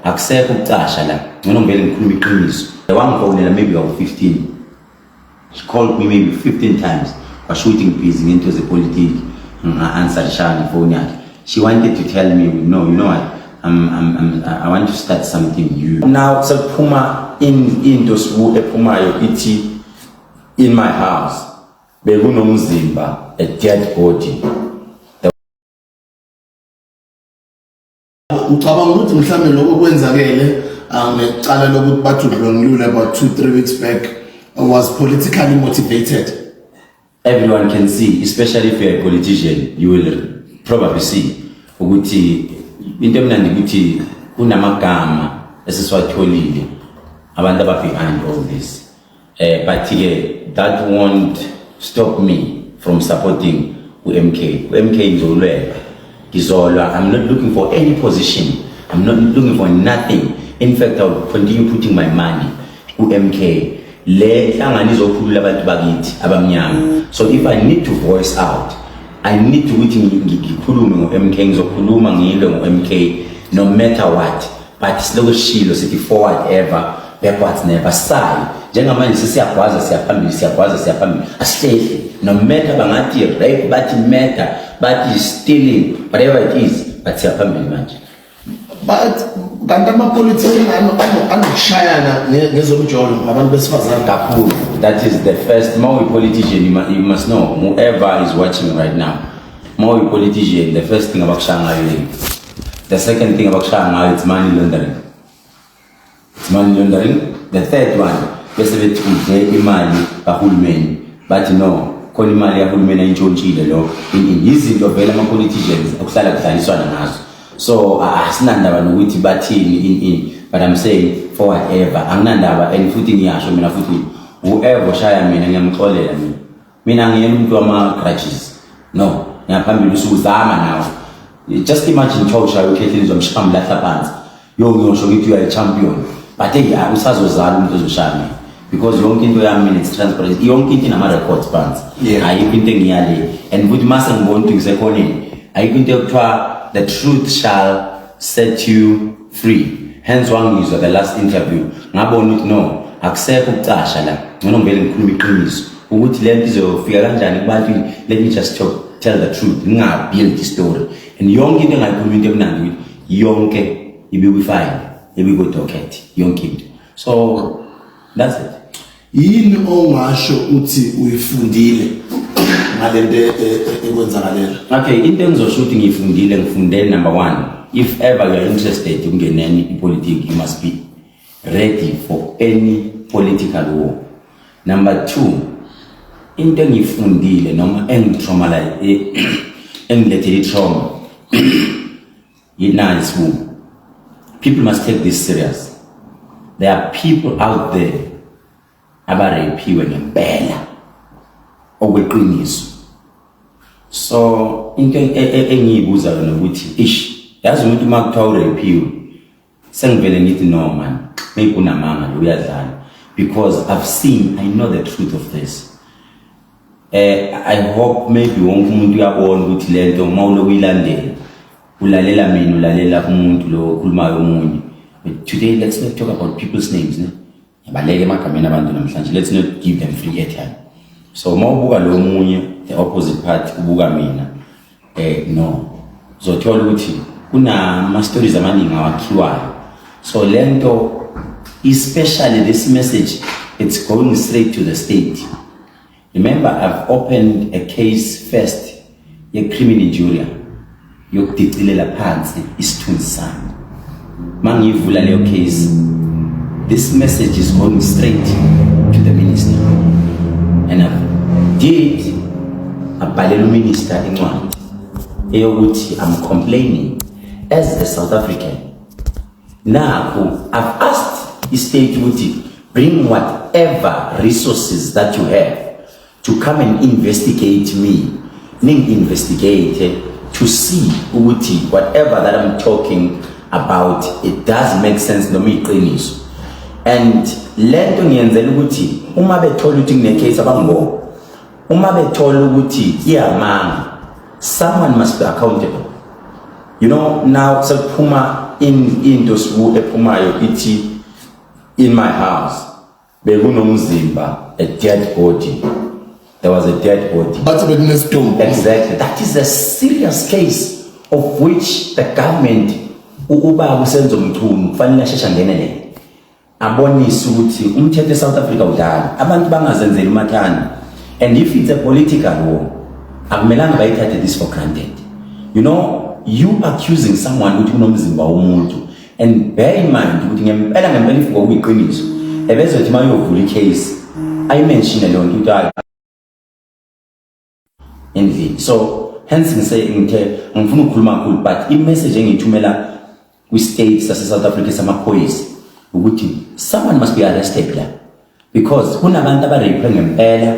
Akusekho ukucasha la, ngcono ngivele ngikhulume iqiniso. Wangifonela maybe kawu-15. She called me maybe 15 times. Washo ukuthi ngibhizi ngento zepolitiki. Nga-answerishanga ifoni yakhe. She wanted to tell me, no, you know what, I want to start something new. Now sekuphuma into sibu ephumayo ithi in my house bekunomzimba, a dead body. Ucabanga ukuthi mhlawumbe lokho kwenzakele ngecala lokuthi bathi udlwengulule about 2-3 weeks back was politically motivated? Everyone can see, especially if you're a politician, you will probably see ukuthi into emnandi ukuthi kunamagama esisiwatholile abantu aba behind all this. But ke that won't stop me from supporting u-MK. U-MK ngizolwela, ngizolwa. I'm not looking for any position, I'm not looking for nothing. In fact, I will continue putting my money ku-MK. Le nhlangano izokhulula abantu bakithi abamnyama. So if I need to voice out, I need ukuthi ngikhulume ngo-MK, ngizokhuluma, ngilwe ngo-MK no matter what. But silokhu sishilo sithi forward ever, backwards never. Sayi njengamanje sesiyagwaza, siyaphambili, siyagwaza, siyaphambili, asihlehli no matter bangathi rape, bathi murder, bathi stealing, whatever it is, but siyaphambili manje. But kanti amapolitiki anokushayana ngezomjolo ngabantu besifazane? Kakhulu. That is the first. Ma uyi-politician, you must know, whoever is watching right now, ma uyi-politician, the first thing abakushaya ngayo le. The second thing abakushaya ngayo, it's money laundering, it's money laundering. The third one, bese bethi udle imali kahulumeni, bathi no, khona imali kahulumeni ayintshontshile lo. Izinto vele ama-politicians okuhlala kudlaliswana ngazo. So asinandaba nokuthi bathini in, but I'm saying forward ever, anginandaba. And futhi ngiyasho mina futhi, whoever oshaya mina ngiyamxolela mina. Mina ngiyena umuntu wama-grudges, no. Ngiyaphambili, usuzama nawe. Just imagine kuthiwa ushaya uKhehlelezi, wamshaya, mlahla phansi. Yo, ngiyosho ngithi you are a champion, but hey, usazozala umuntu ozoshaya mina, because yonke into yami mina, it's transparent. Yonke into inama-records phansi. Ayikho into engiyale. And futhi mase ngibona ukuthi ngisekhoneni, ayikho into ekuthiwa the truth shall set you free. Hence wangizwa the last interview, ngabona ukuthi no, akusekho ukucasha la, ngcono ngivele ngikhulume iqiniso ukuthi le nto izofika kanjani kubantu. Let me just talk, tell the truth, ngingabuild story. And yonke into engayikhuluma, into emnandi ukuthi yonke ibikwi-file, ebikwi-docket, yonke into. So that's it. Yini ongasho uthi uyifundile ngalento ekwenzakalela? Okay, into engizosho ukuthi ngiyifundile, ngifunde number one, if ever you are interested ukungeneni ipolitiki, you must be ready for any political war. Number two, into engiyifundile noma engitrauma, engilethele i-trauma, yinani sibu, people must take this serious. There are people out there abarepiwe ngempela okweqiniso. So into engiyibuza yona ukuthi ish, yazi umuntu uma kuthiwa urepiwe, sengivele ngithi no man, maybe unamanga lo, uyadlala, because I've seen, I know the truth of this. I hope maybe wonke umuntu uyabona ukuthi lento uma uloku uyilandela, ulalela mina, ulalela umuntu lo okhulumayo omunye. But today let's not talk about people's names, ne? Yabaleka emagameni abantu namhlanje. Let's not give them free airtime. So uma ubuka lo munye, the opposite part, ubuka mina, no, uzothola ukuthi kunama stories amaningi awakhiwayo. So lento, especially this message, it's going straight to the state. Remember, I've opened a case first ye-criminal injuria, yokudicilela phansi isithunzi sami. Mangiyivula leyo case, this message is going straight to the minister, and I did abhalela uminister incwadi eyokuthi I'm complaining as a South African. Nakhu I've asked istate ukuthi bring whatever resources that you have to come and investigate me, ning-investigate to see ukuthi whatever that I'm talking about, it does make sense noma iqiniso. And lento ngiyenzela ukuthi uma bethola ukuthi kune-case, abangibona, uma bethola ukuthi iyamanga, someone must be accountable. Now sekuphuma into sibu ephumayo ithi in my house bekunomzimba, a dead body, there was a dead body. Bathi bekunesidumbu. Exactly. That is a serious case of which the government, ubaba uSenzo Mchunu, kufanele asheshe angenelele, abonise ukuthi umthetho eSouth Africa udlala, abantu bangazenzeli umathanda. And if it's a political war, akumelanga bayithathe this for granted. You accusing someone ukuthi kunomzimba womuntu, and bear in mind ukuthi ngempela ngempela, if ngokuyiqiniso, ebezothi uma uyovula icase ayimenshine leyo nto ukuthi hayi endlini. So hence ngise ngithe ngifuna ukukhuluma kakhulu, but i-message engiyithumela kwi-state sase-South Africa samaphoyisa ukuthi someone must be arrested la, because kunabantu abareyiphe ngempela,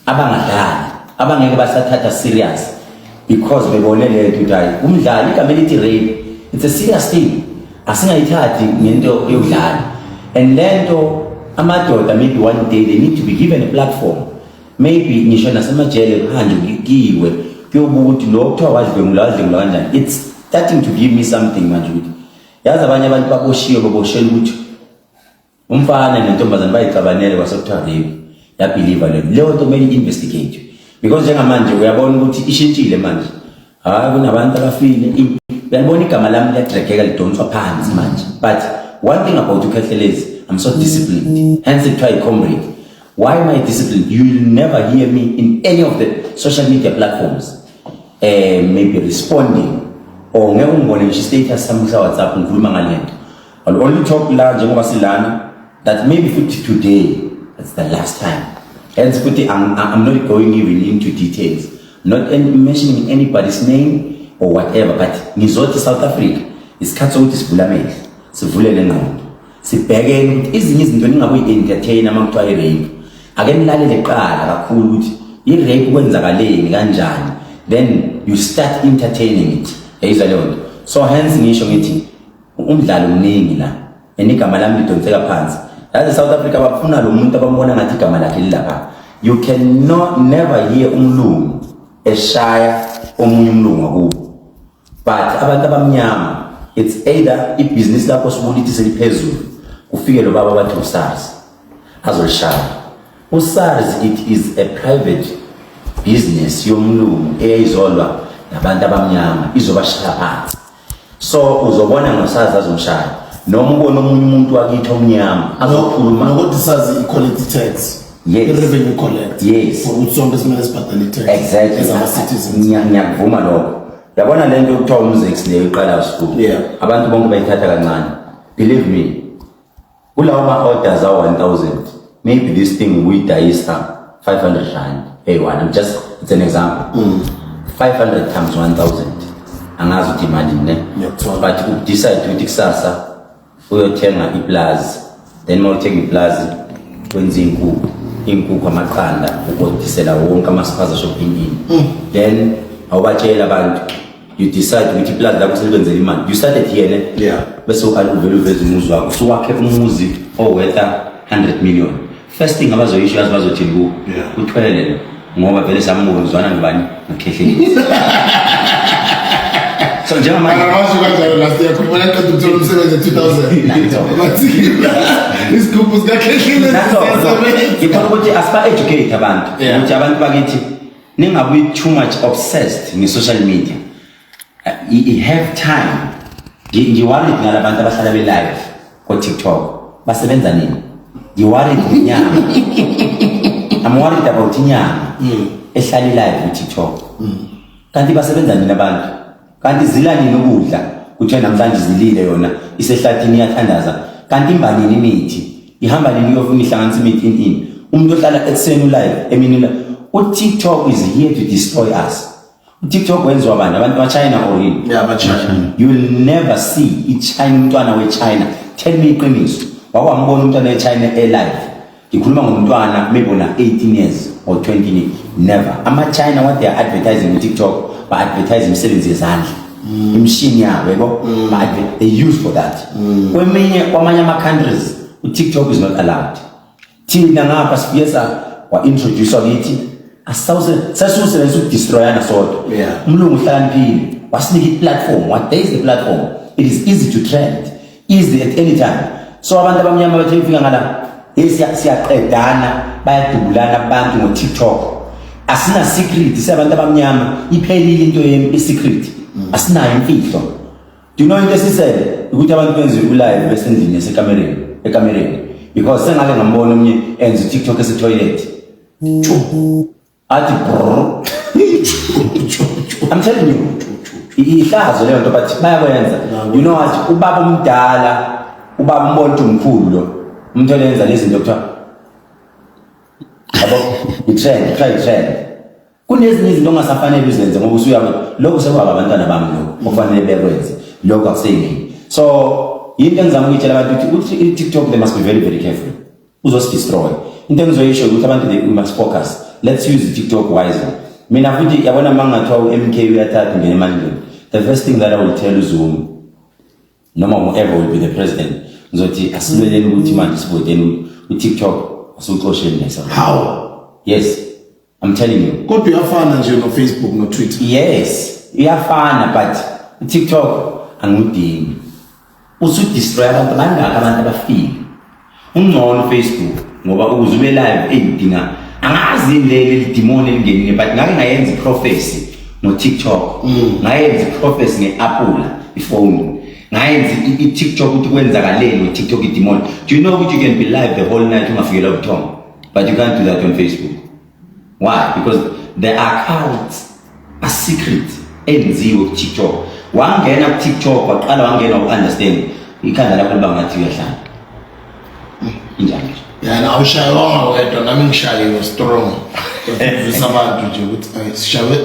abangadlali, abangeke basathatha serious because bebone le nto ukuthi hayi, umdlali igama elithi rape, it's a serious thing, asingayithathi ngento yokudlala. And lento amadoda, maybe one day they need to be given a platform, maybe ngisho nasemajele kuhanjwe kiwe kuyobuka ukuthi lo kuthiwa wadlwengula, wadlwengula kanjani. It's starting to give me something manje ukuthi yazi abanye abantu baboshiwe, baboshela ukuthi umfana nentombazane bayixabanele, kwasekuthiwa rape, yabhiliva leyo nto. Kumele i-investigate because njengamanje uyabona ukuthi ishintshile manje, hayi, kunabantu abafile. Uyalibona igama lami liyadrageka, lidonswa phansi manje. But one thing about uKhehlelezi, I'm so disciplined, hence kuthiwa i-comrade. Why am I disciplined? You will never hear me in any of the social media platforms maybe responding, or ngeke ungibone ngisho status sami sa WhatsApp ngikhuluma ngalento. I'll only talk la njengoba silana, that maybe futhi today, that's the last time. Hence futhi I'm not going even into details, not mentioning anybody's name or whatever, but ngizothi South Africa, isikhathi sokuthi sivule amehlo, sivule nengqondo, sibhekene ukuthi ezinye izinto ningabuyi-entertain. Uma kuthiwa i-rape, ake nilalele kuqala kakhulu ukuthi i-rape kwenzakaleni, kanjani, then you start entertaining it. Yayizwa leyo nto? So hence ngisho ngithi umdlalo mningi la and igama lami lidonseka phansi. Yazi, South Africa bafuna lo muntu abambona ngathi igama lakhe lilapha. You cannot never hear umlungu eshaya omunye umlungu wakubo, but abantu abamnyama, it's either ibhizinisi lakho sibulithi seliphezulu, kufike lo baba bathi uSARS azolishaya. USARS, it is a private business yomlungu eyayizolwa nabantu abamnyama, izobashaya phansi. So uzobona ngoSARS azomshaya, noma ubone omunye umuntu wakithi omnyama azokhuluma. Nokuthi sazi i-collect tax. I-revenue collect. For ukuthi sonke simele sibhadale i-tax. As ama-citizens. Ngiyakuvuma lokho. Yabona lento yokuthiwa umzex leyo iqala school, abantu bonke bayithatha kancane. Believe me, kulawo ma-orders awu-1000, maybe this thing uyidayisa R500 eyi-one. I'm just, it's an example. 500 times 1000, angazi ukuthi imalini ne. Ngiyakuthola. But udecide ukuthi kusasa uyothenga iplazi, then uma uthenga iplazi wenza iy'nkukhu, iy'nkukhu, amaqanda, ukodisela wonke amaspaza shopping in, then awubatshela abantu. You decide ukuthi iplazi lakho selikwenzela imali. You started here ne? Yeah. Bese uvele uveze umuzi wakho, usuwakhe umuzi oworth 100 million. First thing abazoyisho, yazi bazothini kuwo? Uthwele lo, ngoba vele sambuka uzwana ngubani, noKhehlelezi. So njengamanje Angamasho kanjalo. Last year khuluma naqeda ukuthola umsebenzi e-2000. Nanso. Bathi isigubhu sikaKhehlelezi Nanso, siyasebenza. Ngifuna ukuthi asiba-educate abantu ukuthi abantu bakithi ningabi too much obsessed nge-social media. I have time. Ngi-worried ngala bantu abahlala be-live ko-TikTok, basebenza nini? Ngi-worried ngenyama. I'm worried about inyama ehlala i-live ku-TikTok. Kanti basebenza nini abantu? Kanti zila nini ukudla? Kuthiwa namhlanje zilile, yona isehlathini iyathandaza. Kanti imba nini imithi? Ihamba nini uyofuna ihlanganisa imithi in umuntu ohlala ekuseni ulive, emini ulive? U-TikTok is here to destroy us. U-TikTok wenziwa bani? Abantu ba-China or yini? Yeah, ba-China. You will never see i-China, umntwana we-China. Tell me iqiniso, wakwambona umntwana we-China e-live? Ngikhuluma ngomntwana maybe ona 18 years or 20 years. Never. Ama-China, what they are advertising ku-TikTok, ba-advertise imisebenzi yezandla, imishini yabo yabo. They use for that. Kweminye, kwamanye ama-countries u-TikTok is not allowed. Thina ngapha sifike wa-introducewa kithi, asisawuse sesiwusebenzisa ukudestroyana sodwa. Umlungu uhlakaniphile. Wasinika i-platform. What there is the platform. It is easy to trend. Easy at any time. So abantu abamnyama bathe ufika ngala, hey, siyaqedana, bayadubulana abantu ngo-TikTok. Asina secret, siyabantu abamnyama, iphelile into yempi secret. Asinayo imfihlo. Do you know into esisele ukuthi abantu benze u-live besendlini yasekamereni, ekamereni, because sengake ngambona omunye enza u-TikTok ese-toilet. Athi brrr. I'm telling you, ihlazo leyo nto, but bayakwenza. You know what, ubaba omdala, ubaba umbona ukuthi umkhulu lo umuntu olenza lezi zinto, kuthiwa yabo i-trend, kuthiwa i-trend. Kunezinye izinto ongasafanele uzenze ngoba usuyabe lokhu sekwaba abantwana bami, lokhu okufanele bekwenze, lokhu akuseyimini. So yinto engizama ukuyitshela abantu ukuthi i-TikTok, they must be very very careful, uzosi-destroy. Into engizoyisho ukuthi abantu, we must focus, let's use TikTok wisely. Mina futhi yabona, uma ngathiwa u-MK uyathatha ungena emandleni, the first thing that I will tell uZuma noma whoever will be the president, ngizothi asilweleni ukuthi manje sivoteni u-TikTok, asiwuxosheni nesa. How? Yes, I'm telling you. Kodwa uyafana nje no-Facebook no-Twitter. Yes, iyafana, but i-TikTok angidingi, usu-destroy abantu bangaka, abantu abafile. Ungcono Facebook ngoba ukuze ube live eyidinga, angazi yini leli lidimoni elingenile, but ngake ngayenza i-prophecy ngo-TikTok, ngayenza i-prophecy nge-apula ifoni, ngayenza i-TikTok ukuthi kwenzakaleni ngo-TikTok, idimoni. Do you know ukuthi you can be live the whole night ungafikelwa ubuthongo? But you can't do that on Facebook. Why? Because the accounts are secret, enziwe ku-TikTok. Wangena ku-TikTok, waqala wangena u-understand, ikhanda lakho liba ngathi uyahlala injalo nje. Yana awushayewanga wedwa, nami ngishayiwe strong. Visa abantu nje ukuthi ay, sishawe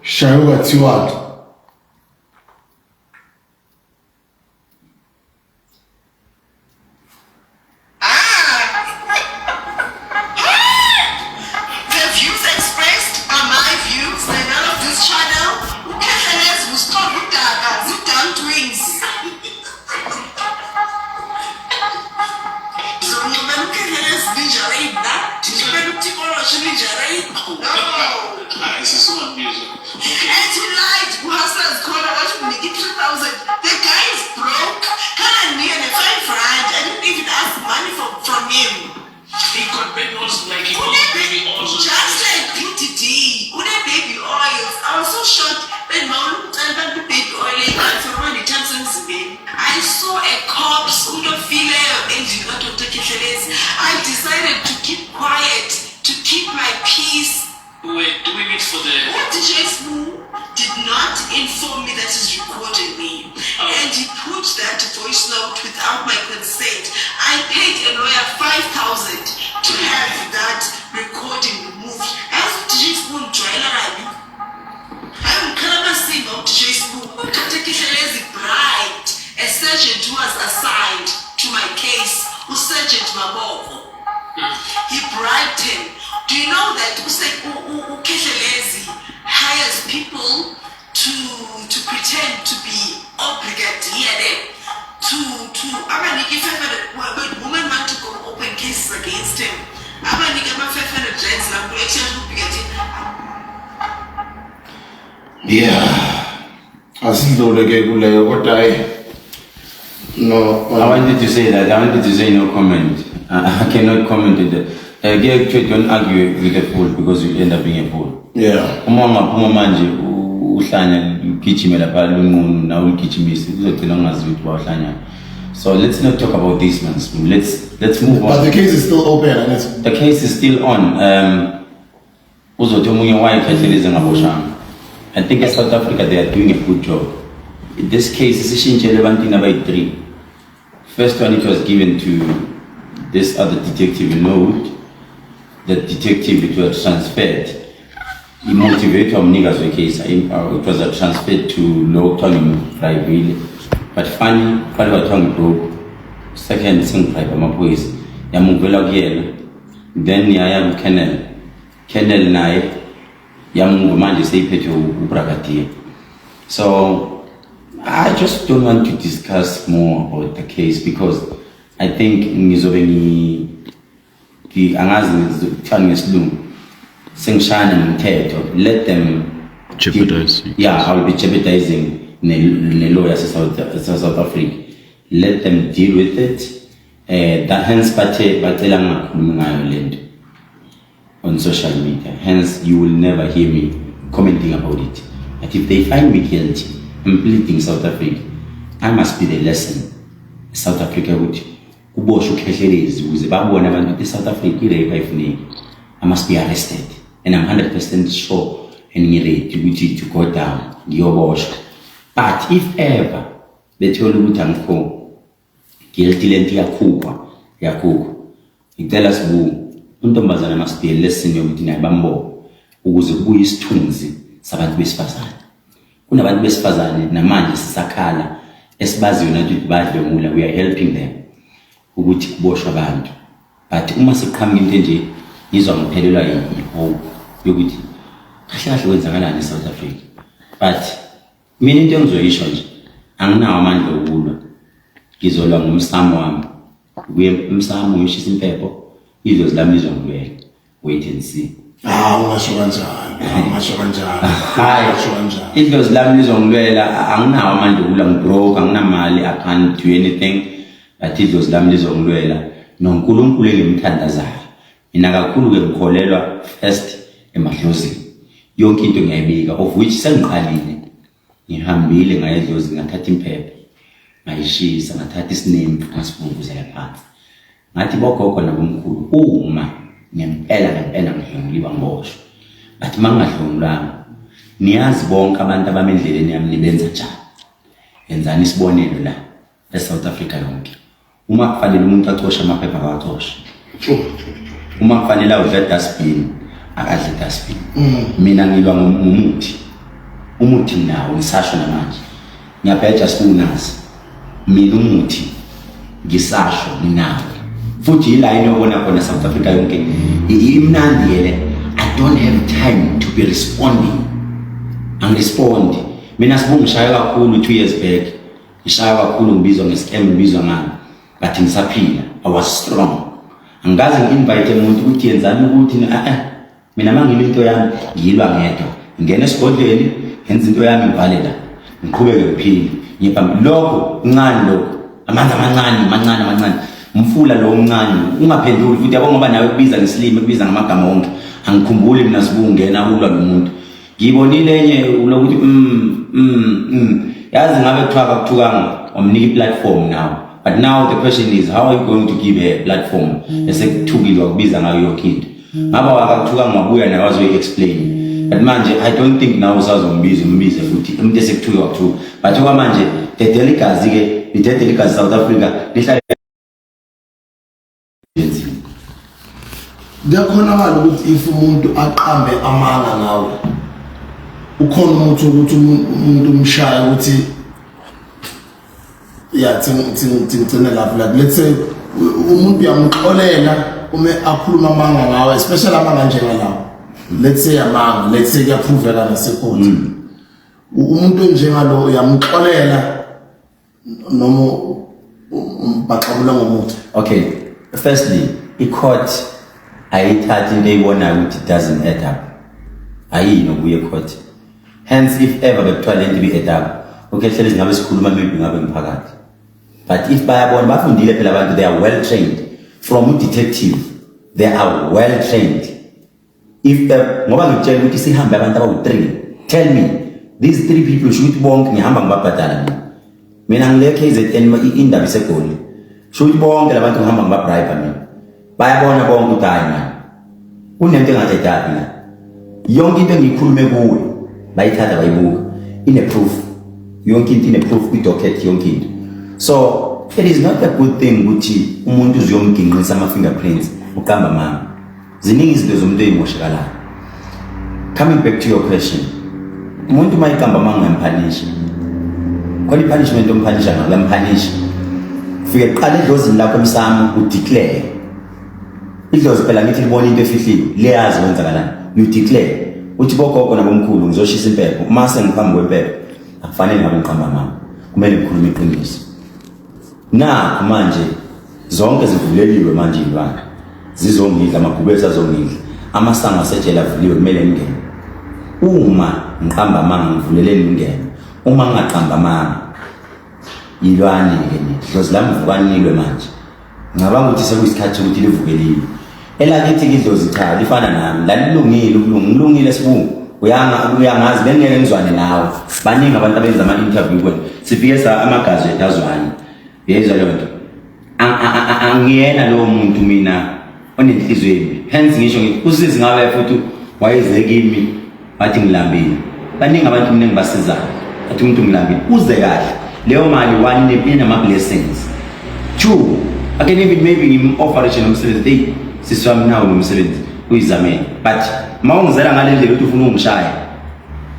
shawe kwathiwa. The views expressed are my views, they're none of this channel. UKhehlelezi usixova udaka, zi-down twins. Ndizoncomela uKhehlelezi lingerie mna, ndincomela uTikoloshe lingerie. No. Hayi, sisungambizwa. And he lied kuHustlers Corner wathi unginike i-3000. The guy is broke. Khangandinika ne-R5. I didn't even ask money from him. He got baby also, like he got baby also. Just like PDD, une-baby oils. I was so shocked. Bendibawela ukucela abantu i-baby oil eyi-one for uba ne-chance emzimbeni. I saw a corpse, umuntu ofileyo endlini kaDr Khehlelezi. I decided to keep quiet, to keep my peace. We were doing it for the U-DJ Sbu did not inform me that he's recording me. Oh. And he put that voice note without my consent. I paid a lawyer 5,000 to have that recording removed. As DJ Sbu ngijwayela kabi. Hayi, ngikhala amasimba u-DJ Sbu. UDr Khehlelezi bribed a sergeant who was assigned to my case, uSergeant Maboko. He bribed him. Do you know that uKhehlelezi hires people to pretend to be obrigadier, ne? To abanike i-500 when women want to go open cases against him. Abanike ama-500 rands lapho exchange ubrigadier. Yeah, asidlule ke kuleyo, kodwa hayi, no. I wanted to say that. I wanted to say no comment. I cannot comment on that. Kuye kuthiwe don't argue with a fool because you end up being a fool. Uma ungaphuma manje uhlanya ugijime lapha lunqunu nawe uligijimise, uzogcina ungazi ukuthi bawuhlanya. So let's not talk about this, man. Let's move But on. The case is still open and it's The case is still on. Uzothi omunye wayekhehlelezi engaboshanga. I think eSouth Africa they are doing a good job. This case isishintshele ebantwini abayi-three. First one, it was given to this other detective in Norwood. The detective, it was transferred, imotivate umnikazi wecase. It was transferred to lo kuthiwa ngimbribile, but funny, qale kwathiwa ngibroke, second sengibribe amaphoyisa, yamuvela kuyena, then yaya ku-colonel, colonel naye yamuva, manje seyiphethwe ubrigadier. So I just don't want to discuss more about the case because I think ngizobe angazi kuthiwani ngesilungu, sengishayana nomthetho. Let them Jeopardize your Yeah, I will be jeopardizing ne-law yase-South Africa. Let them deal with it. That hence bathe bacela ngingakhulumi ngayo lento on social media. Hence you will never hear me commenting about it. But if they find me guilty, I'm pleading South Africa. I must be the lesson. South Africa ukuthi kuboshwe uKhehlelezi ukuze babone abantu ukuthi South Africa i-rape ayifuneki. I must be arrested and I'm 100% sure and ngi-ready ukuthi to go down, ngiyoboshwa. But if ever bethola ukuthi angikho guilty, lento iyakhukhwa, iyakhukhwa. Ngicela sibu untombazana must be a lesson yokuthi naye bambone ukuze kubuye isithunzi sabantu besifazane. Kunabantu besifazane namanje sisakhala esibaziyo nathi ukuthi badlwengula. We are helping them ukuthi kuboshwe abantu, but uma sekuqhamuka into enje, ngizwa ngiphelelwa i-hope yokuthi kahle kahle kwenzakalani e-South Africa. But mina into engizoyisho nje, anginawo amandla okulwa. Ngizolwa ngomsamo wami, kuye emsamo, ngishisa impepho, idlozi lami lizongibuyela. Wait and see. Ah, ungasho kanjalo, ungasho kanjalo. Hayi. Ungasho kanjalo. Idlozi lami lizongilwela. Anginawo amandla okulwa, ngibroke, anginamali, I can't do anything, but idlozi lami lizongilwela noNkulunkulu engimthandazayo. Mina kakhulu-ke ngikholelwa first emadlozini. Yonke into ngiyayibika, of which sengiqalile, ngihambile ngaye edlozini, ngathatha impepho, ngayishisa, ngathatha isinemfu, ngasivunguzela phansi, ngathi, "Bogogo nabomkhulu, uma ngempela ngempela ngidlwenguliwa, ngiboshwe, but uma ngingadlwengulwanga, niyazi bonke abantu abami endleleni yami nibenza njani. Yenzani isibonelo la e-South Africa yonke. Uma kufanele umuntu acoshe amaphepha, akawacoshe. Uma kufanele awudla dustbin, akadle dustbin." Mina ngilwa ngomuthi, umuthi nawo ngisasho namanje, ngiyabheja sikunazi mina umuthi, ngisasho nginawo futhi. Yilayini yobona khona South Africa yonke imnandi yele. I don't have time to be responding, angirespondi mina. Sibu ngishaya kakhulu 2 years back, ngishaya kakhulu, ngibizwa nge-scam, ngibizwa ngani, but ngisaphila. I was strong. Angikaze ngi-invite umuntu ukuthi yenzani ukuthi eh. Mina uma ngilwa into yami, ngiyilwa ngedwa, ngingena esigodlweni, ngenza into yami, ngivale la, ngiqhubeke ngiphile, ngibambe lokho kuncane, lokho amanzi amancane, mancane, amancane, umfula lo omncane ungaphenduli futhi, yabo, ngoba nawe kubiza ngesilimi, kubiza ngamagama wonke. Angikhumbuli mina sibungena ulwa nomuntu. Ngiyibonile enye lokuthi yazi ngabe kuthiwa akakuthukanga, wamnika i-platform now. But now the question is, how are you going to give a platform esekuthukile, wakubiza ngayo yonke into? Ngaba akakuthukanga, wabuya naye wazoyi-explain, but manje I don't think now usazombiza, umbize futhi umuntu esekuthuke wakuthuka. But okwamanje dedela igazi-ke, lidedela igazi South Africa lihlale enzima. Kuyakhonakala ukuthi if umuntu aqambe amanga ngawe, ukhona umuthi ukuthi umuntu umshaye ukuthi ya thingigcine lapho? Like, let's say umuntu uyamxolela uma akhuluma amanga ngawe, especially amanga njengalawo, let's say amanga, let's say kuyaphroveka nasecourt, umuntu onjengalo uyamxolela noma umbhaxabula ngomuthi? Okay, firstly, i-court ayithathi into eyibonayo ukuthi it doesn't add up, ayiyi nokuya e-court. Hence if ever bekuthiwa le nto ibi-add up, okay, hlelezi ngabe sikhuluma, maybe ngabe ngiphakathi. But if bayabona, bafundile phela abantu, they are well trained, from detective, they are well trained. If the, ngoba ngikutshela ukuthi sihambe abantu abawu-three, tell me these three people, sho ukuthi bonke ngihamba ngibabhadala mina. Mina ngile KZN, indaba iseGoli, sho ukuthi bonke labantu ngihamba ngibabribe mina. Bayabona bonke ukuthi hayi man, kunento engathi la. Yonke into engiyikhulume kuwe bayithatha bayibuka, ine-proof yonke into, ine-proof kwi-docket yonke into. So it is not a good thing ukuthi umuntu uzuyomginqisa ama-fingerprints, uqamba amanga. Ziningi izinto zomuntu ey'moshekalayo. Coming back to your question, umuntu uma iqamba amanga uyamphanisha, khona i-punishment omphanisha ngayo, uyamphanisha. Ufike kuqala edlozini lakho emsamo, udeclare. Idlozi phela ngithi libona into efihliwe, liyazi kwenzakalani. You declare uthi, "Bogogo nabomkhulu, ngizoshisa impepho. Uma sengiphambi kwempepho, akufanele ngabe ngiqamba amanga, kumele ngikhulume iqiniso." Nakho manje zonke zivuleliwe manje, iy'lwane zizongidla, amagubesi azongidla, amasango asejele avuliwe, kumele ngingene. Uma ngiqamba amanga, ngivuleleni ungene. Uma ngingaqamba amanga, yilwani-ke nithi dlozi lami, vukani nilwe manje. Ngicabanga ukuthi sekuyisikhathi sokuthi livuke lilwe. Elakithi idlozi cha, lifana nami, lalilungile ukulunga, ngilungile sibungu. Uyanga, uyangazi, bengeke ngizwane nawe. Baningi abantu abenza ama-interview kwena, sifike sa amagazi ethu azwane. Uyayizwa leyo nto? Angiyena lowo muntu mina onenhliziyo embi. Hence ngisho ngithi usizi ngabe futhi wayeze kimi wathi ngilambile. Baningi abantu mina engibasizayo, athi umuntu ngilambile, uze kahle leyo mali. One, inama-blessings. Two, I can even maybe ngim-offerishe nomsebenzi. Hey, sisi wami, nawo nomsebenzi, uyizamele. But uma ungizela ngale ndlela ukuthi ufuna ungishaya,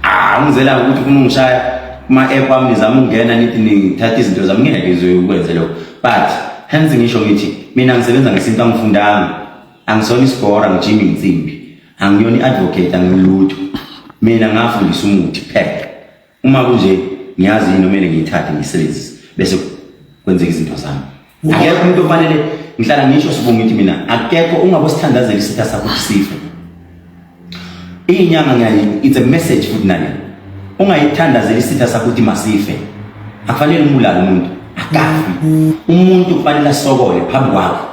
ah, ungizela ukuthi ufuna ungishaya kuma-app ami, nizama ukungena, nithi nithatha izinto zami, ngeke ngizoye ukwenze lokho. But hence ngisho ngithi mina ngisebenza ngesintu, angifundanga, angisona isibhora, ngijima insimbi, angiyona i-advocate, angilutho mina. Ngafundisa umuthi kuphela. Uma kunje, ngiyazi yini omele ngiyithathe ngiyisebenzise, bese kwenzeka izinto zami. Akekho umuntu ofanele, ngihlala ngisho sibunga ngithi mina akekho ungabosithandazela isitha sakho ukuthi sife. Inyanga ngiyayi, it's a message futhi nale. Ungayithandazela isitha sakho ukuthi masife. Akufanele umbulale umuntu, akafi umuntu. Kufanele asokole phambi kwakho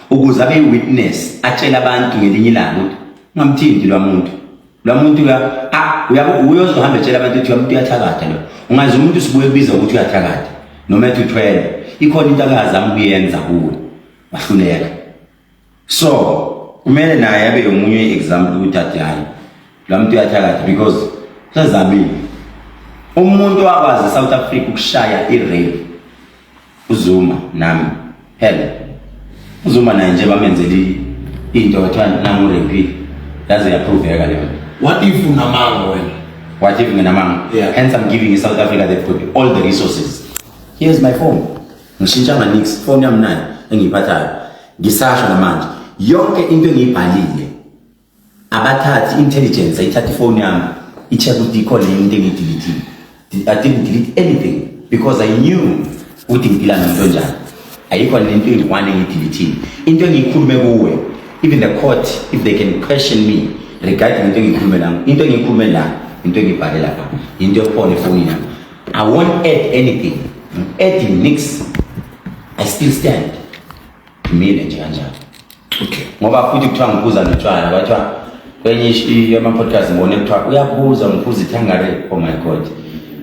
ukuze abe witness, atshele abantu ngelinye ilanga ukuthi ungamthinti lwamuntu, lwamuntu uya, ah, uyabo, uyozohamba etshela abantu ukuthi umuntu uyathakatha lo. Ungaze umuntu sibuye kubiza ukuthi uyathakatha noma ethi uthwele, ikhona into akazama ukuyenza kuwe wahluleka. So kumele naye abe yomunye example ukuthi athi hayi, lo muntu uyathakatha because sezamile. Umuntu wakwazi eSouth Africa ukushaya i-rape, uZuma nami phela. uZuma naye nje bamenzela into, kwathiwa nangu rape, yaze yaproveka leyo nto. What if unamanga wena? What if nginamanga? Yeah. Hence I'm giving South Africa, they've got all the resources. Here's my phone, ngishintshanga nix, phone yami nayo engiyiphathayo. Ngisasho namanje, yonke into engiyibhalile, abathathi intelligence ayithatha ifoni yami, i-check ukuthi ikhona yini into engiyidelethile. I didn't delete anything because I knew ukuthi ngiphila nomuntu onjani. Ayikho nento eyi-one engiyidelethile. Into engiyikhulume kuwe, even the court, if they can question me regarding into engiyikhulume la, into engiyikhulume la, into engiyibhale lapha, into ekhona efonini yami. I won't add anything. I'm adding nix. I still stand, ngimile nje kanjalo. Ngoba futhi kuthiwa ngiphuza notshwala, kwathiwa kwenye yama-podcast ngibone kuthiwa uyaphuza, ngiphuza ithangare. Oh my God,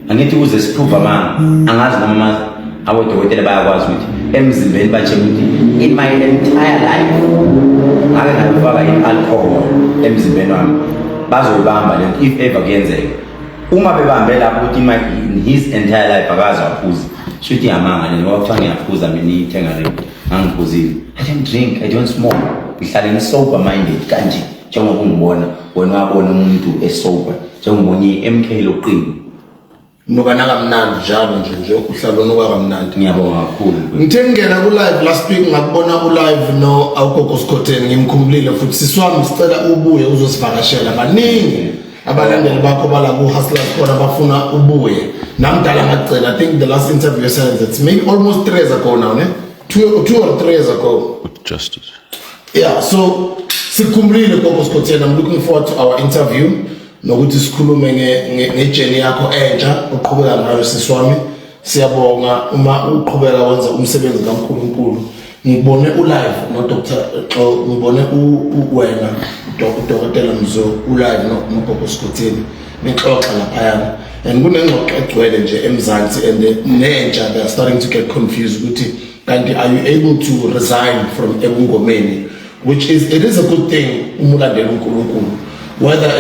angithi ukuze siprove amanga, angazi noma abodokotela bayakwazi ukuthi emzimbeni batshela ukuthi in my entire life ngake ngayifaka i-alcohol emzimbeni wami. Bazoyibamba lento if ever kuyenzeka. Uma bebambe lapho ukuthi in his entire life akaze waphuza, shuthi yamanga le, ngoba kuthiwa ngiyaphuza mina ithengare, ngangiphuzile. I don't drink, I don't smoke. Ngihlale ngi-sober minded kanje njengoba ungibona wena, wabona umuntu esober njengoba i-MK loqini. Nuka nakamnandi njalo nje nje, uhlala unuka kamnandi. Ngiyabonga kakhulu. Ngithe ngingena ku-live last week, ngakubona ku-live no awugogo Sikhotheni, ngimkhumbulile futhi. Sisi wami, sicela ubuye uzosivakashela. Baningi abalandeli bakho bala ku-Hustlers khona bafuna ubuye. Namdala ngacela, I think the last interview esenze, it's maybe almost 3 years ago now, ne? 2 or 3 years ago. Justice. Yeah, so sikhumbulile gogo Sikhotheni. I'm looking forward to our interview nokuthi sikhulume nge-journey yakho entsha oqhubeka ngayo. Sisi wami, siyabonga uma uqhubeka wenza umsebenzi kaNkulunkulu. Ngibone ulive no Dr. Xo, ngibone wena udokotela Mzo ulive no nogogo Sikhotheni nixoxa laphayana, and kunengxoxo egcwele nje eMzansi and nentsha, they are starting to get confused ukuthi kanti are you able to resign from ebungomeni, which is, it is a good thing uma ulandela uNkulunkulu, whether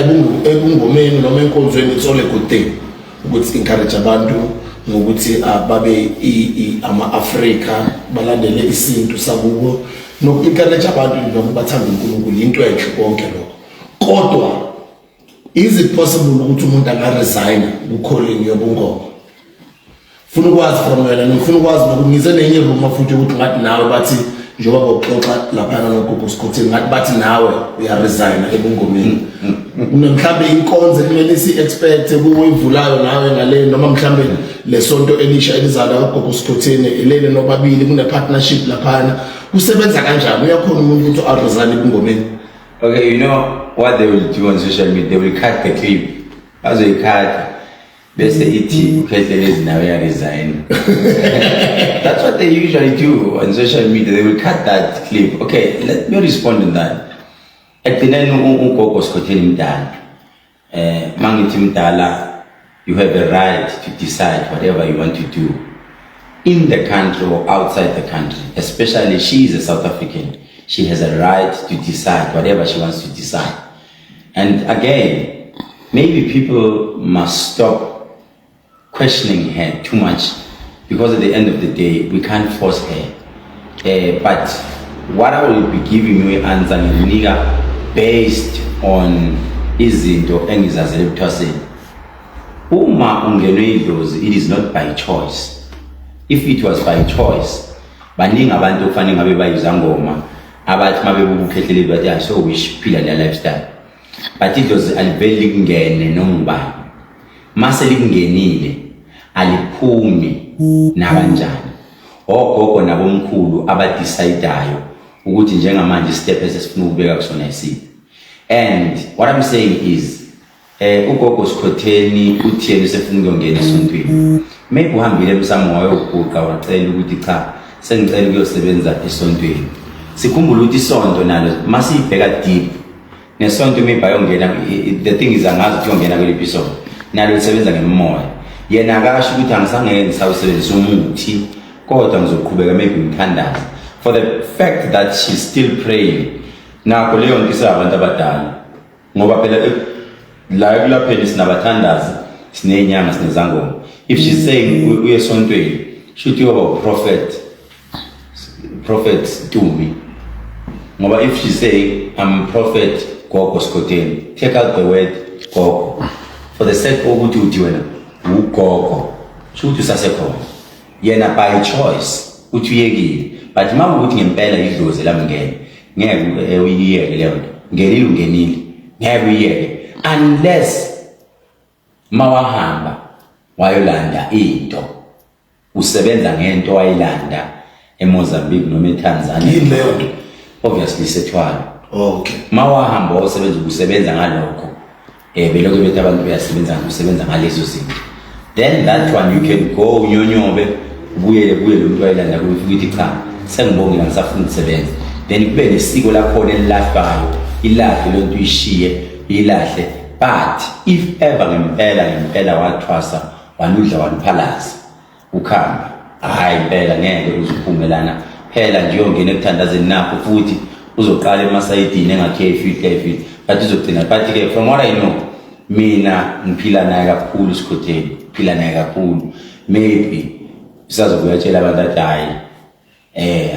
ebungomeni noma enkonzweni. It's all a good thing ukuthi encourage abantu ngokuthi babe ama-Afrika, balandele isintu sakubo, noku-encourage abantu noma bathande uNkulunkulu, into enhle konke lokho. Kodwa is it possible ukuthi umuntu angaresign ku-calling yobungoma? Funa ukwazi from wena. Ngifuna ukwazi nokuthi ngize nenye rumour futhi ukuthi ngathi nawe bathi njengoba bawuxoxa laphana nogogo Sikhotheni, ngathi bathi nawe uyaresigna ebungomeni. Mhlawumbe inkonzo ekumele si-expect kuwe ivulayo nawe ngale, noma mhlawumbe lesonto elisha elizala kagogo Sikhotheni elele nobabili, kune-partnership laphana, kusebenza kanjani? Uyakhona umuntu ukuthi aresign ebungomeni? Okay, you know, what they will do on social media? They will cut the clip. Bazoyikhatha bese ithi uKhehlelezi nawe uyaresign. That's what they usually do on social media. They will cut that clip. Okay, let me respond on that. Ekugcineni ugogo Skhotheni mdala. Mangithi mdala, you have a right to decide whatever you want to do in the country or outside the country. Especially she is a South African. She has a right to decide whatever she wants to decide. And again, maybe people must stop questioning her too much because at the end of the day, we can't force her. But what I will be giving you answer nginika based on izinto engizazele ekuthwaseni. Uma ungenwe idlozi, it is not by choice. If it was by choice, baningi abantu okufanele ngabe bayizangoma abathi mabebuka uKhehlelezi bathi, "I so wish phila le lifestyle." But idlozi aliveli likungene noma ubani. Mase likungenile aliphumi nakanjani. Ogogo nabomkhulu abadecidayo ukuthi njengamanje step esifuna ukubeka kusona isiphi. And what I'm saying is ugogo Sikhotheni uthiyeni usefuna ukuyongena esontweni. Maybe uhambile emsamo wayoguqa wacela ukuthi cha, sengicela ukuyosebenza esontweni. Sikhumbule ukuthi isonto nalo masiyibheka deep nesonto maybe ayongena, the thing is angazi ukuthi uyongena kweliphi isonto, nalo lisebenza ngemoya. Yena akasho ukuthi angisangeke ngisawusebenzisa umuthi kodwa ngizoqhubeka maybe ngithandaze. For the fact that she's still praying, nakho leyo nto iseyabantu abadala ngoba phela la ekulapheni sinabathandazi, siney'nyanga, sinezangoma. If she's saying uye esontweni, shuthi uyoba uprophet, Prophet Tumi, ngoba if she's saying, "I'm Prophet Gogo Skhotheni," take out the word gogo for the sake ukuthi uthi wena ugogo, sho ukuthi usasekhona. Yena by choice uthi uyekile, but uma ukuthi ngempela idlozi lamngene, ngeke uyiyeke leyo nto. Ngenile, ungenile, ngeke uyiyeke unless mawahamba wayolanda into, usebenza ngento wayilanda eMozambique noma eTanzania. Yini leyo nto? Obviously sethwalo. Oh, okay. Mawahamba wasebenza, usebenza ngalokho, belokhu bethi abantu beyasebenza, usebenza ngalezo zinto, then that one you can go unyonyobe ubuyele kuye lo muntu wayelanda kuye, ufike uthi, "Cha, sengibongile, angisafuni ukusebenza." Then kube nesiko lakhona elilahlwayo, ilahle lento, uyishiye, ilahle. But if ever ngempela ngempela wathwasa, waludla, waluphalaza ukhamba, hayi impela ngeke uzuphume lana phela nje uyongena ekuthandazeni nakho futhi uzoqala emasayidini engakhefi ikhefi, but uzogcina. But-ke from what I know, mina ngiphila naye kakhulu Sikhotheni, phila naye kakhulu. Maybe usazobuya tshela abantu athi, "Hhayi,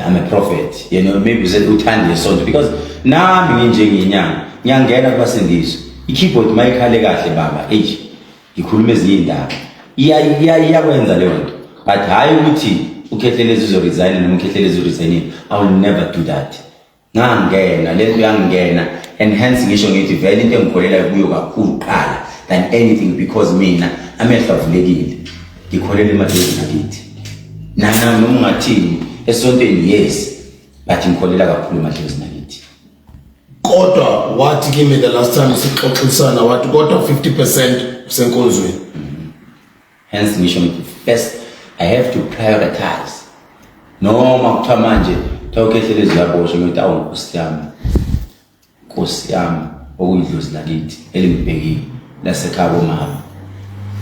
I'm a prophet." Maybe uthanda isonto because nami nginjengenyanga ngiyangena kubasindiswa. I-keyboard mayikhale kahle baba, eish, ngikhuluma ezinye iy'ndaba. Iyakwenza leyo nto, but hhayi ukuthi uKhehlelezi uzoresign noma uKhehlelezi uresignile. I will never do that. Ngangena le nto yangena and hence ngisho ngithi vele into engikholelayo kuyo kakhulu kuqala than anything, because mina amehlo avulekile, ngikholela emadlozini akithi. Nana noma ungathini esontweni, yes, but ngikholela kakhulu emadlozini akithi. Kodwa wathi kimi the last time sixoxisana, wathi kodwa 50% usenkonzweni. Hence ngisho ngithi first I have to prioritize. Noma kuthiwa manje kuthiwa uKhehlelezi uyaboshwa, ngiyothi, "Awu nkosi yami, nkosi yami, okuyidlozi lakithi elingibhekile lasekhaya komama."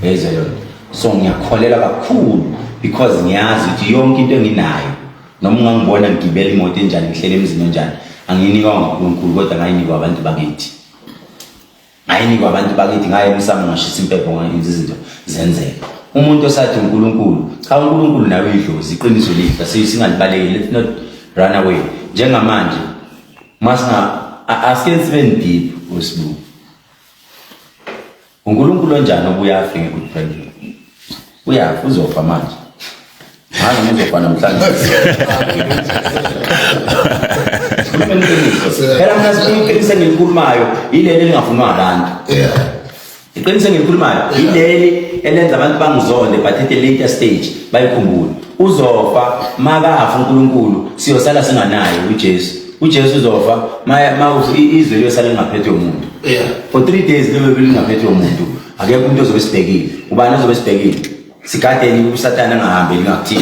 Yezwa leyo nto. So ngiyakholelwa kakhulu because ngiyazi ukuthi yonke into enginayo, noma ungangibona ngigibela imoto enjani, ngihlele emzini onjani, angiyinikwa nguNkulunkulu kodwa ngayinikwa abantu bakithi, ngayinikwa abantu bakithi. Ngaye emsamo, ngashisa impepho, ngayenza izinto zenzeka. Umuntu osathi uNkulunkulu, cha, uNkulunkulu nawe idlozi, iqiniso lihle, singalibalekeli. Let's not run away. Njengamanje masinga asike sibe deep usibu, uNkulunkulu onjani obuya afe nge-Good Friday? Uyafa, uzofa manje, hayi noma uzofa namhlanje. Sikhuluma iqiniso phela. Mina iqiniso engilikhulumayo yileli elingafunwa abantu. Iqiniso engilikhulumayo yileli elenza abantu bangizonde, but at a later stage bayikhumbule. Uzofa. Makafa uNkulunkulu, siyosala singanaye uJesu. uJesu uzofa ma izwe liyosala lingaphethwe umuntu. For 3 days liyobe lingaphethwe umuntu, akekho umuntu ozobe sibhekile. Ubani ozobe sibhekile? Sigadeni uSathane angahambeli ngakuthina.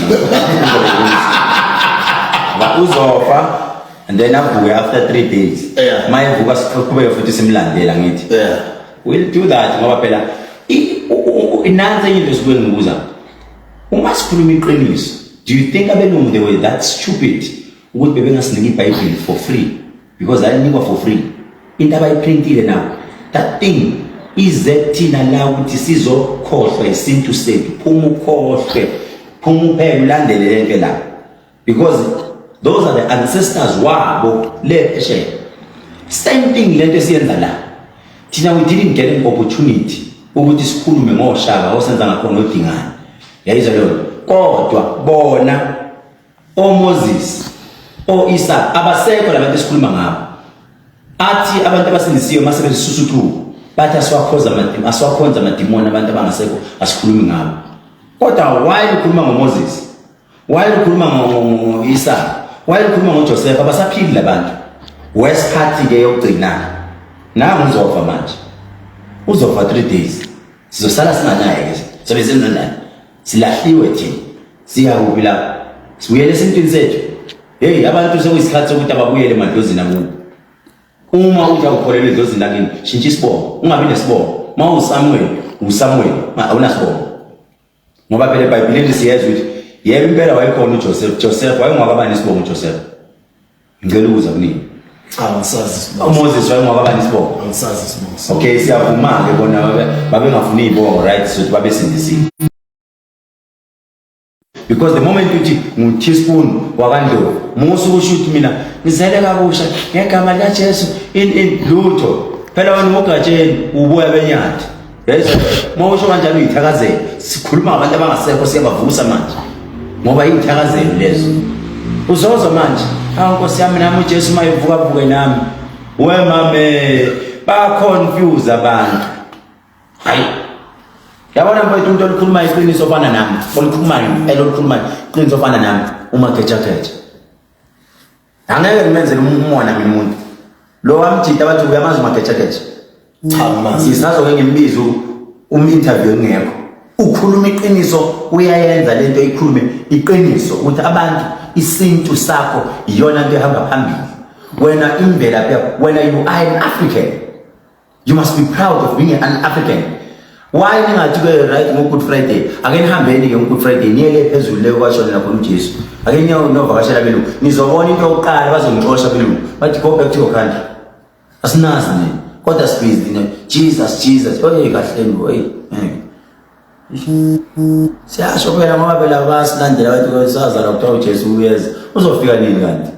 Uzofa and then avuke after 3 days. Mayevuka siqhubeke futhi simlandela ngithi. We'll do that ngoba phela inansi enye into esibuye ngibuza. Uma sikhuluma iqiniso, do you think abelungu they were that stupid ukuthi bebengasinika iBhayibheli for free? Because alinikwa for free. Into abayiprintile now, that thing ize kuthina la ukuthi sizokhohlwa isintu sethu. Phuma ukhohlwe, phuma uphele ulandele lento la. Because those are the ancestors wabo le phesheya. Same thing lento esiyenza la. Thina we didn't get an opportunity ukuthi sikhulume ngoShaka osenza ngakhona odingana. Yayizwa leyo. Kodwa bona oMoses, oIsaac abasekho labantu esikhuluma ngabo. Athi abantu abasindisiwe mase besisusa uchuku bathi asiwakhoza amadimoni, asiwakhonza amadimoni abantu abangasekho asikhulumi ngabo. Kodwa why ukhuluma ngoMoses? Why ukhuluma ngo-Isaka? Why ukhuluma ngoJoseph? Abasaphili labantu. Worst part ke yokugcina. Nangu uzofa manje. Uzofa 3 days. Sizosala singanaye ke. Sobe senza njani? Silahliwe thina. Siya kuphi lapho? Sibuyele esintwini sethu. Hey, abantu sekuyisikhathi sokuthi ababuyele emadlozini akubo. Uma uthi awukholelwa edlozini lakini, shintsha isibongo. Ungabi nesibongo. Uma uSamuel, uSamuel, awunasibongo. Ngoba phela eBhayibhelini siyezwa ukuthi yebo impela wayekhona uJoseph. Joseph wayengwakabani isibongo uJoseph? Ngicela ukuza kunini. Cha, angisazi isibongo. UMoses wayengwakabani isibongo? Angisazi isibongo. Okay, siyavuma-ke bona babengafuni iy'bongo, right? So babesindisiwe. Because the moment uthi ngu-teaspoon wakaNdlovu, musa ukusho ukuthi mina ngizele kabusha ngegama likaJesu in lutho. Phela wena uGatsheni ubuya benyathi. Yayizwa uma usho kanjalo uyithakazelo. Sikhuluma ngabantu abangasekho siyabavusa manje. Ngoba iy'thakazelo lezo. Uzozwa manje, awu Nkosi yami nami uJesu uma evuka avuke nami. We mame, ba-confuse abantu. Hayi. Yabona mfowethu umuntu olukhulumayo iqiniso ofana nami, olukhulumayo, elolukhulumayo iqiniso ofana nami, uma geja geja. Angeke ngimenzele umona mina umuntu. Lo wamjita bathi uyamazi umageja geja. Cha, ngimazi. Ngisazoke ngimbize um-interview engekho. Ukhuluma iqiniso, uyayenza lento ikhulume iqiniso ukuthi abantu isintu sakho iyona into ehamba phambili. Wena imvelaphi yakho, wena you are an African. You must be proud of being an African. Why ningathi ke right ngo Good Friday? Ake nihambeni ke ngo Good Friday niye le phezulu le kwashonela khona uJesu. Ake niye novakashela belungu. Nizobona into yokuqala bazongixosha belungu. Bathi go back to your country. Asinazi nje. Kodwa sibhizi ne Jesus Jesus. Oye kahle ngo hey. Siyasho phela ngoba phela basilandela bathi sazalwa kuthiwa uJesu uyeza. Uzofika nini kanti?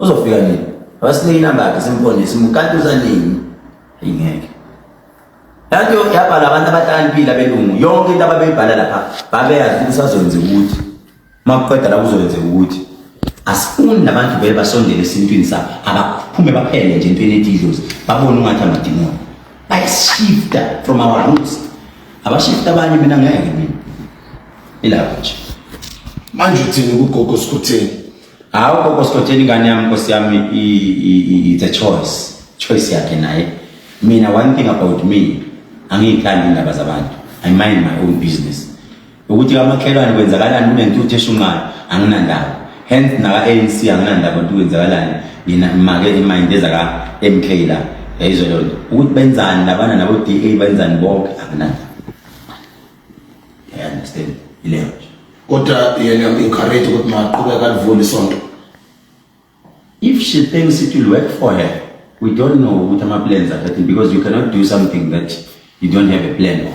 Uzofika nini? Abasinike inamba yakhe simfone simkanti uza nini? Ingeke. Yathi yabhala abantu abahlakaniphile abelungu yonke into ababeyibhala lapha babeyazi ukuthi usazokwenza ukuthi makuqeda la kuzokwenzeka ukuthi asifuni nabantu vele basondele esintwini sabo, abaphume baphele nje entweni ethi idlozi, babone ungathi amadimoni bayashifta from our roots. Abashifta abanye, mina ngeke, mina ilapho nje. Manje uthini kugogo Skhotheni? Hawu, gogo Skhotheni, ingane yami, nkosi yami, it's a choice, choice yakhe naye. Mina, one thing about me, angiyithandi indaba zabantu. I mind my own business. Ukuthi kamakhelwane kwenzakalani, kunentuthu eshunqayo, anginandaba. Hence naka-ANC anginandaba ukuthi kwenzakalani. Mina make imind ezaka-MK la, yayizwa leyo nto ukuthi benzani labana nabo-DA benzani bonke, anginandaba. I understand ileyo nje. Kodwa yena encourage ukuthi maqhubeka alivule isonto. If she thinks it will work for her, we don't know ukuthi ama-plans akhe, because you cannot do something that you don't have a plan of.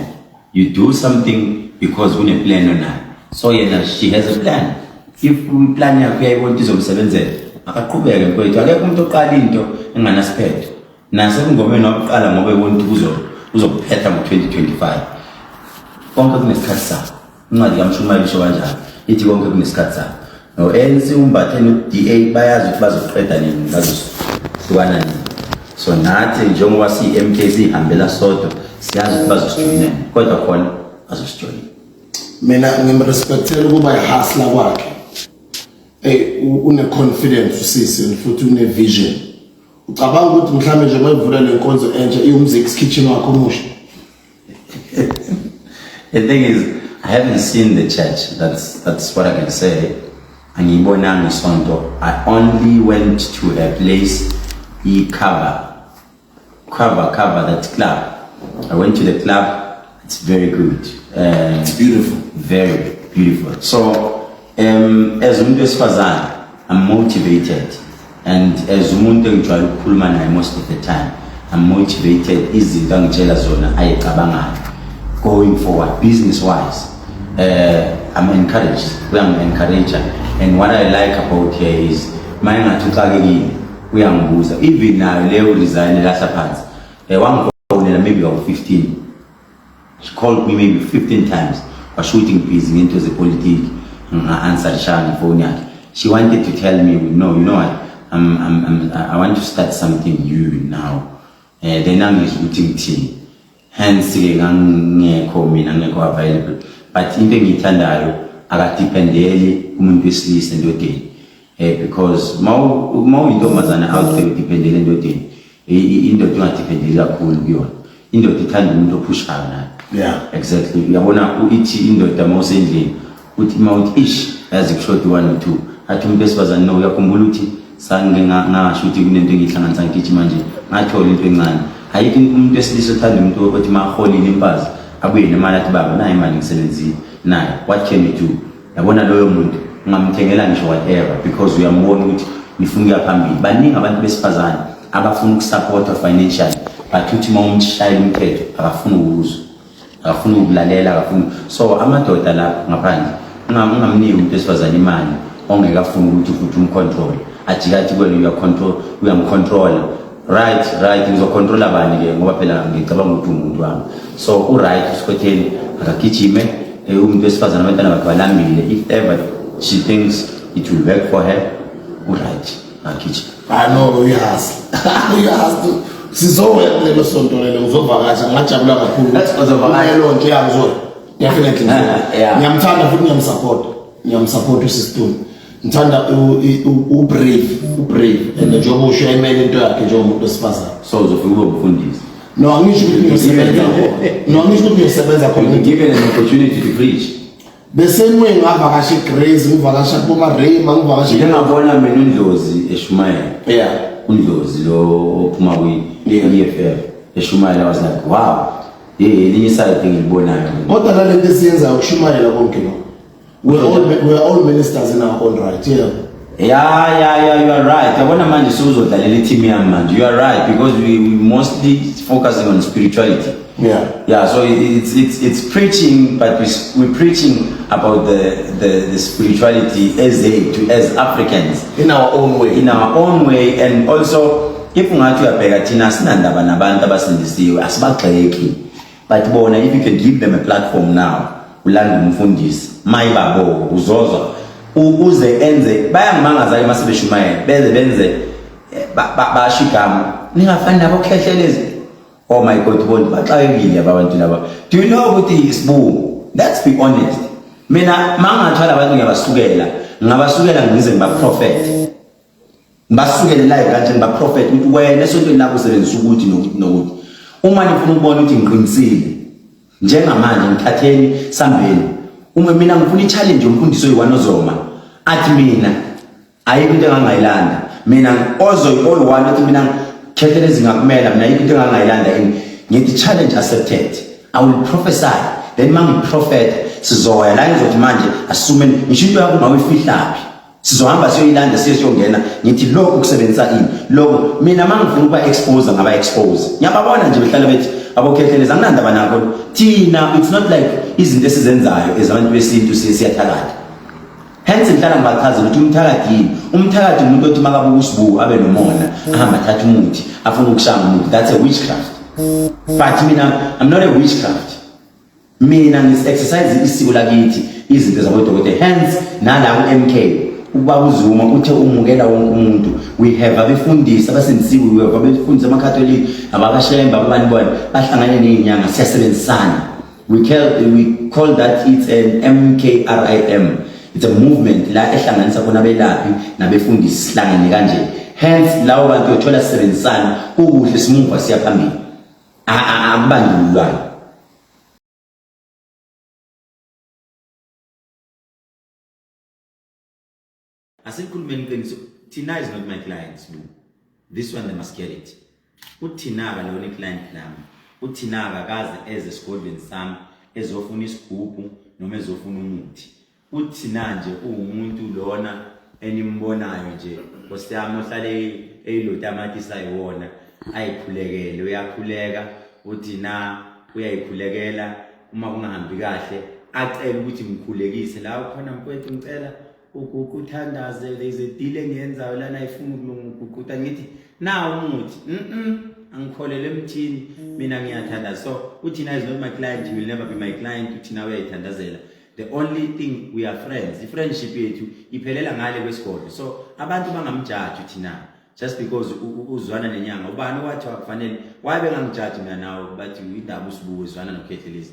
You do something because une-plan onayo. So yena she has a plan. If iplan yakhe uyayibona ukuthi izomsebenzela, akaqhubeke mfowethu. Akekho umuntu oqala into enganasiphetho. Nasebungomeni wakuqala ngoba ebona ukuthi uzokuphetha ngo-2025. Konke kunesikhathi sakho. Incwadi kaMshumayeli isho kanjalo, ithi konke kunesikhathi sakho. No-ANC umbathe no-DA bayazi ukuthi bazoqeda nini, bazohlukana nini. So nathi njengoba siyi-MK siyihambela sodwa, siyazi ukuthi bazosijoyina nini, kodwa khona bazosijoyina. Mina ngimrespectela ukuba ihustler kwakhe. Hey, une confidence usisi and futhi une vision. Ucabanga ukuthi mhlambe nje bayivula le nkonzo entsha iwumzix kitchen wakho omusha? The thing is, I haven't seen the church. That's what I can say. Angiyibonanga isonto. I only went to a place i-cover cover cover that club. I went to the club. It's very good. It's beautiful. Very beautiful. So as umuntu wesifazane, I'm motivated, and as umuntu engijwayele ukukhuluma naye most of the time, I'm motivated. Izinto angitshela zona ayicabangayo going forward business wise, I'm encouraged, uyangi-encourage. And what I like about her is uma engathi uxakekile uyangibuza. Even nayo leyo resign elahla phansi, wangifonela maybe kawu-15. She called me maybe 15 times. Washo ukuthi ngibhizi ngento zepolitiki, nga-answerishanga ifoni yakhe. She wanted to tell me, "No, you know what, I want to start something new now." Then angizwa ukuthi ngithini, hence-ke ngangekho mina, ngekho available. But into engiyithandayo, akadependeli umuntu wesilisa endodeni, because mawuyintombazane out there udependele endodeni, indoda ungadependeli kakhulu kuyona. Indoda ithanda umuntu ophushayo nayo. Exactly. Uyabona, ithi indoda mawusendlini, uthi mawuthi ish, yazi kushoda one or two, athi umuntu wesifazane, "No, uyakhumbula ukuthi sange ngasho ukuthi kunento engiyihlanganisa, ngigijima nje ngathola into encane." Ayikho umuntu wesilisa othanda umuntu othi maholile impazi abuye nemali, athi, "Baba, nayo imali, ngisebenzile nayo, what can you do?" Yabona, loyo muntu ungamthengela ngisho whatever, because uyambona ukuthi nifuna ukuya phambili. Baningi abantu besifazane abafuna ukusupportwa financially, but uthi uma umshayela umthetho akafuni ukuzwa, akafuni ukulalela, akafuni. So amadoda la ngaphandle, ungamniki umuntu wesifazane imali ongeke afune ukuthi futhi umcontrol, ajike athi kuwena, uyacontrol, uyamcontrola. Right, ngizocontrola bani-ke? Ngoba phela ngicabanga ukuthi umuntu wami. So u-right uSikhotheni, akagijime. Umuntu wesifazane, abantwana bakhe balambile. If ever she thinks it will work for her, u-right, akagijime. Ah no, uyazi. Uyazi. Sizoya kulelo sonto lelo, ngizovakasha, ngingajabula kakhulu ukuthi Uzovakasha? Lelo nje, yeah, ngizoya. Definitely ngizoya. Ngiyamthanda futhi ngiyamsupport. Ngiyamsupport usistuni. Ngithanda u-brave, u-brave, and njengoba usho emele into yakhe njengomuntu wesifazane. So uzofika ube umfundisi? No, angisho ukuthi ngiyosebenza khona. No, angisho ukuthi ngiyosebenza khona. You'll be given an opportunity to preach. Bese ngiye ngavakasha eGrace, ngivakasha kuboma Rayma, ngivakasha. Ngike ngabona mina uNdlozi eshumayela. UNdlozi lo ophuma kwi EFF eshumayela, I was like, "Wow." Hey, elinye iside engilibonayo. Kodwa nalento esiyenzayo ukushumayela konke lo. We are all ministers in our own right. Yeah. Yeah, you are right. Yabona manje sewuzodlalela i-team yami manje. You are right, because we mostly focusing on spirituality. Yeah, so it's preaching, but we're preaching about the spirituality as Africans. In our own way. In our own way, and also if ungathi uyabheka, thina sinandaba nabantu abasindisiwe, asibagxeki, but bona, if you can give them a platform now, ulanda umfundisi mayibabo, uzozwa uze enze bayangimangaza ke mase beshumayela, beze benze basho igama ningafani nabo khehlelezi. Oh my God, bona baxakekile abantu laba. Do you know ukuthi isibuku, let's be honest, mina mangathwala abantu ngiyabasukela, ngabasukela ngize ngiba-prophet, ngibasukele live kanje, ngiba-prophet ukuthi wena esontweni lakho usebenzisa ukuthi nokuthi nokuthi. Uma nifuna ukubona ukuthi ngiqinisile njengamanje, ngithatheni sambeni. Uma mina ngifuna i-challenge yomfundisi oyi-one ozoma athi mina ayikho into engangayilanda, mina ozo oyi-one othi mina khethelezi ngakumela, mina ayikho into engangayilanda yini, ngithi challenge accepted. I will prophesy, then uma ngiprofetha sizoya la, ngizothi manje asisumeni, ngisho into yakho ungawuyifihlaphi, sizohamba siyoyilanda, siye siyongena, ngithi lokhu kusebenzisa ini lokhu. Mina uma ngifuna ukuba expose, ngaba expose. Ngiyababona nje behlala bethi abokhehlelezi, anginandaba nakho. Thina, it's not like izinto esizenzayo ezabantu besintu siyathakatha. Hence ngihlala ngibachazela ukuthi umthakathi yini. Umthakathi umuntu othi makabuka usibuku abe nomona, ahambe athathe umuthi, afune ukushaya umuthi. That's a witchcraft, but mina I'm not a witchcraft. Mina ngis-exercise isiko lakithi, izinto zabodokotela. Hence nala ku-MK, ubaba uZuma uthe umukela wonke umuntu. We have abefundisi abasindisiwe, we have abefundisi amakatholika, abakashemba, ababani bona bahlangane ney'nyanga, siyasebenzisana. We call that, it's an MKRIM. It's a movement la ehlanganisa khona abelaphi nabefundisi sihlangene kanje. Hence lawo bantu uyothola sisebenzisana kukuhle simuva siya phambili. Akubandlululwana. Asikhulumeni iqiniso. Tina is not my client, Sbu. This one they must get it. UTina akalona iclient lami. UTina akakaze eze esigodlweni sami ezofuna isigubhu noma ezofuna umuthi. UTina nje uwumuntu lona enimbonayo nje Nkosi yami ohlale eyilotamatisa yiwona ayikhulekele uyakhuleka uTina uyayikhulekela uma kungahambi kahle acele ukuthi ngikhulekise la khona mfowethu ngicela uguqa uthandaze there is a deal engiyenzayo lana ifuna ukulunga uguquta ngithi nawu umuthi angikholele emthini mina ngiyathandaza. So uthina is not my client, he will never be my client. Uthina uyayithandazela. The only thing, we are friends. I-friendship yethu iphelela ngale kwesigodlo, so abantu bangamjaji uthina just because uzwana nenyanga. Ubani owathi akufanele? Why bengangijaji mina nawe? Bathi indaba usibuke uzwana noKhehlelezi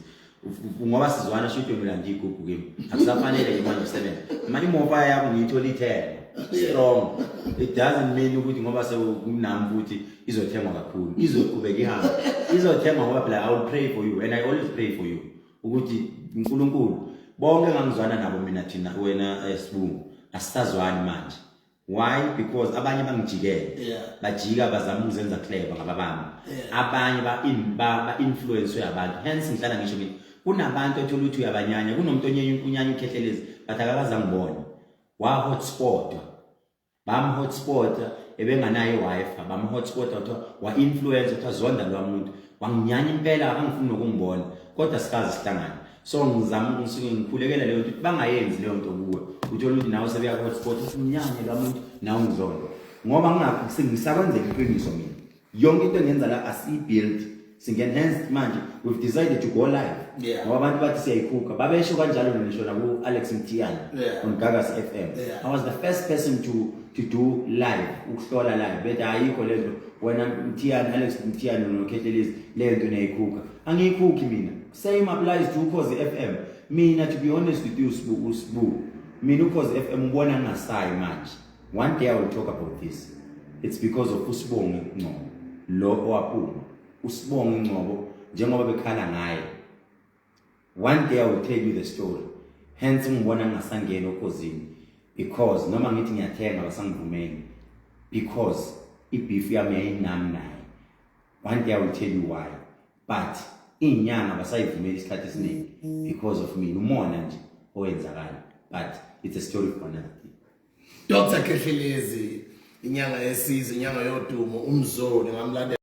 ngoba sizwana, sho ukuthi mina ngiyigugu kimi, akusafanele ke manje usebenze manje. Imofa yakho ngiyithola ithengwa strong, it doesn't mean ukuthi ngoba sekunami futhi izothengwa kakhulu, izoqhubeka ihambe izothengwa, ngoba phela I will pray for you and I always pray for you ukuthi uNkulunkulu bonke engangizwana nabo mina thina wena Sibungu asisazwani manje. Why? Because abanye bangijikele. Bajika bazama ukuzenza clever ngababami. Abanye ba in ba, ba influence abantu. Hence ngihlala ngisho ngithi kunabantu othola ukuthi uyabanyanya, kunomuntu onye unyanya uKhehlelezi but akakaze angibone. Wa hotspot. Bam hotspot ebenganayo iWi-Fi, bam hotspot wathiwa wa influence wathiwa zonda lo muntu. Wanginyanya impela akangifuni nokungibona. Kodwa sikaze sihlangane. So ngizama ngisuke ngikhulekela leyo nto ukuthi bangayenzi leyo nto kuwe. Uthola ukuthi nawe sebeya hotspot uthi unyanye lo muntu nawe ngizondo. Ngoba ngisakwenzela iqiniso mina. Yonke into engenza la asiyi-build singenhence manje we've decided to go live. Ngoba abantu bathi siyayikhukha, babesho kanjalo ngisho naku-Alex Mthiyane on Gagasi FM. I was the first person to do live, ukuhlola live. Bethi ayikho lento wena Mthiyane, Alex Mthiyane noKhehlelezi, leyo nto niyayikhukha. Angiyikhukhi mina. Same applies to Ukhozi FM. Mina, to be honest with you, Sbu, uSbu, mina Ukhozi FM ubona ngingasayi manje. One day I will talk about this. It's because of uSibongi Ngcobo lo owaphuma. USibongi Ngcobo njengoba bekhala ngaye, one day I will tell you the story. Hence ngibona ngingasangeni okhozini because noma ngithi ngiyathenga basangivumeli because ibeef yami yayinami naye. One day I will tell you why, but iy'nyanga basayivumeli isikhathi esiningi because of mina, umona nje owenzakala, but it's a story for another day. Dr Khehlelezi, inyanga yesizwe, inyanga yodumo, umzoni ngamlandela.